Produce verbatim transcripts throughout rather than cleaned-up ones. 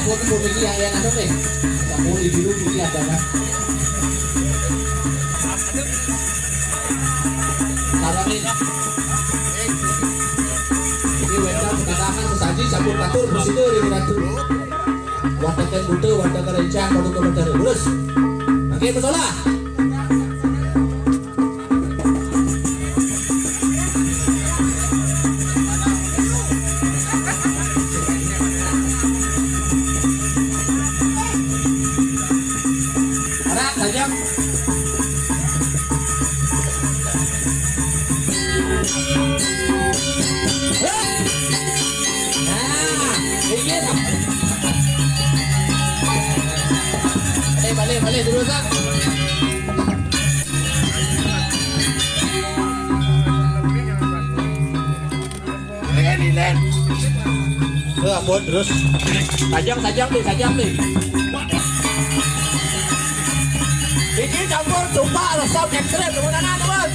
Pun, pun niki yang, yang anu nih. Sampun di biru niki ada kan. Sarangin. Ini wénten katakan sesaji sampun katur prasida ring Ratu. Watekan buta, watekan rencang, watekan betara. Terus. Oke, betul lah. Arah saja. Nah, ini. Balik, balik, balik dulu, Kak. Len, len. Tuh, ampun, terus. Sajang, sajang nih, sajang nih. Iki campur tupak resep ekstrem, teman-teman, teman.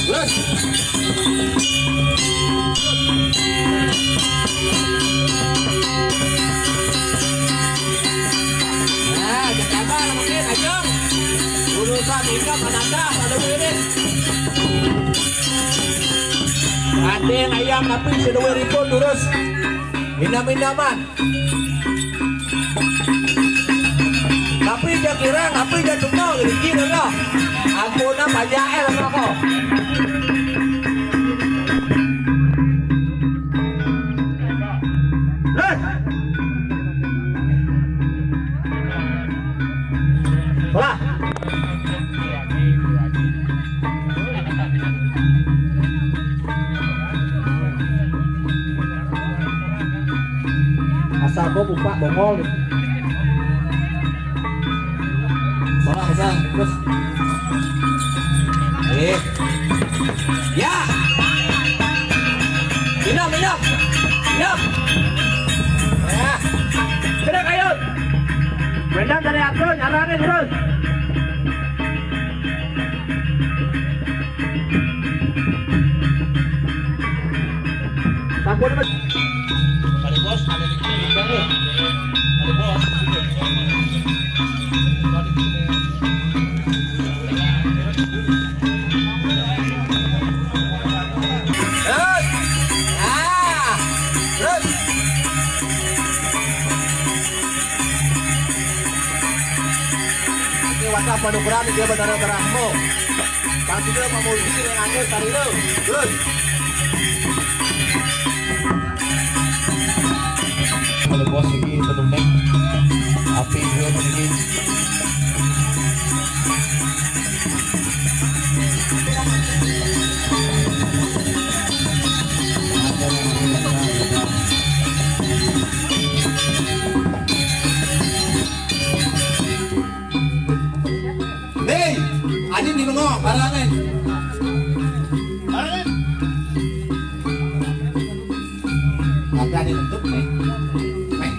Terus. Nah, jangan sabar, makin aja. Urusan ini menantang, ada wirid. Ada yang ayam, tapi sudah wirid pun terus. Minam-minaman. Tapi ja kirang, tapi ja tunggal, rezeki dah. Ampun, apa ja, eh, apa kau? Eh. Wah. Asal gua buka bongol. Salah, salah. Terus. Eh. Ya. Minum, minum. Minum. Ya. Kena kayun. Bendang dari atas, nyarane terus. Sampun, Mas. Ada bos, ada di sini, Bang. Ada bos. Terus. Ah. Terus. Ini wadah panugrahan dia benar-benar mau. Pasti dia mau multi dengan anu tadi lo. Terus. Kalau bos lagi tenung nih. Api gue lagi. Nih, anjing di bengong, barangin. Barangin. Ada di bentuk nih. Nih.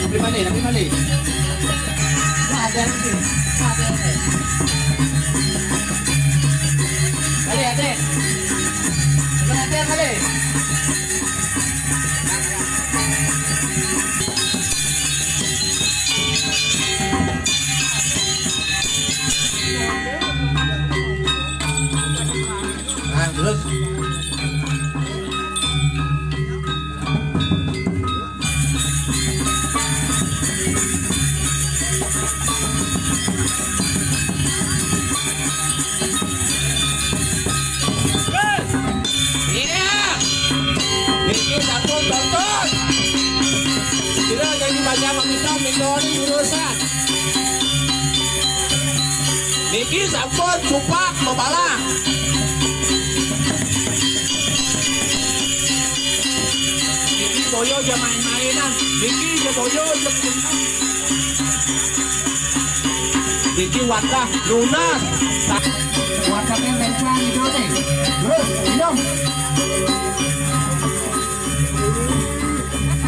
Tapi balik, tapi balik. Nah, ada lagi. Nah, ada lagi. Balik, ada. Balik, ada, balik. Nah, terus. Iya. Niki sampun tonton. Kira jadi baca meminta minori urusan. Niki sampun cupak mebalang. Niki boyo aja main-mainan. Niki aja boyo aja. Niki wadah lunas. Wadahnya lencang itu nih. Terus minum.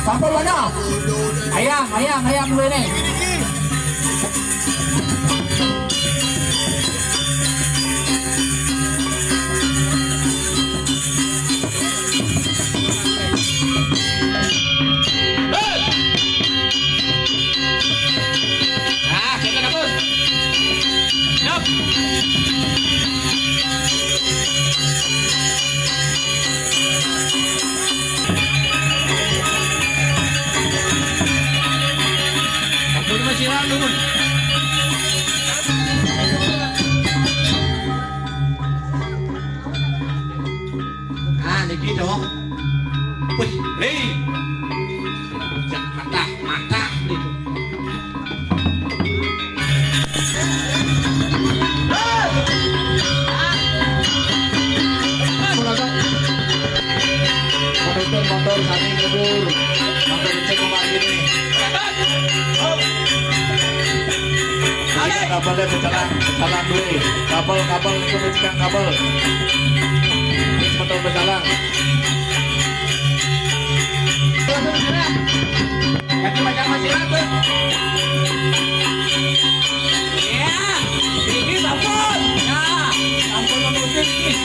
Sampun mana? Ayam, ayam, ayam dua nih. Nah, niki dong. Wih, hei. Jangan matah, matah nih. Motor, motor sami mundur. Sampai becek kembali nih. Kabelnya pecalang, pecalang dulu. Kabel, kabel itu becek kabel. Ini motor pecalang. Ganti macam masih ratus. Ya, ini sampun. Ya, sampun memutus ini.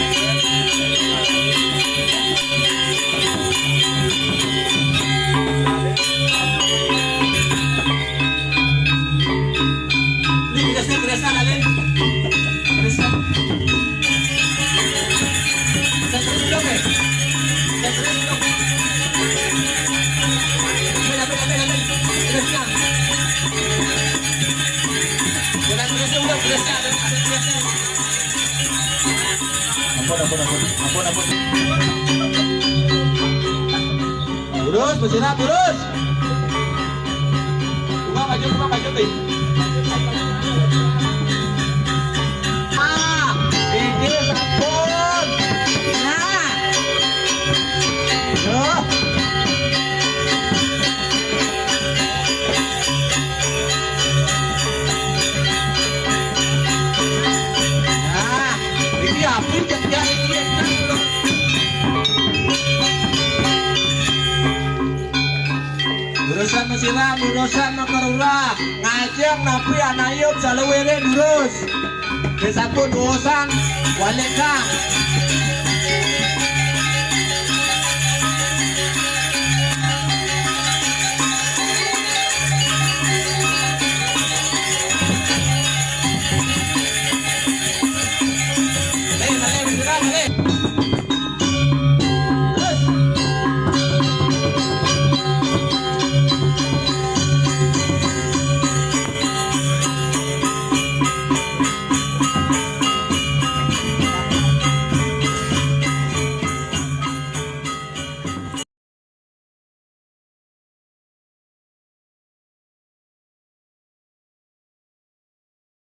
Ini beresnya, beresnya, Raden. Beresnya. Beresnya, oke. Beresnya, oke. Beresnya, beresnya, beresnya. Beresnya. Beresnya, udah, beresnya, ada, ada beresnya. Ampun, ampun, ampun. Ampun, ampun. Lurus, bersinar, lurus. Buka baju, buka baju, Pi. Ah, ini sampun. Nah. Duh. Nah, ini api kerja ini. Urusan mesiram, urusan nomor urah. Ngajeng napi anayup saluwire durus. Wis sampun duosan, walika.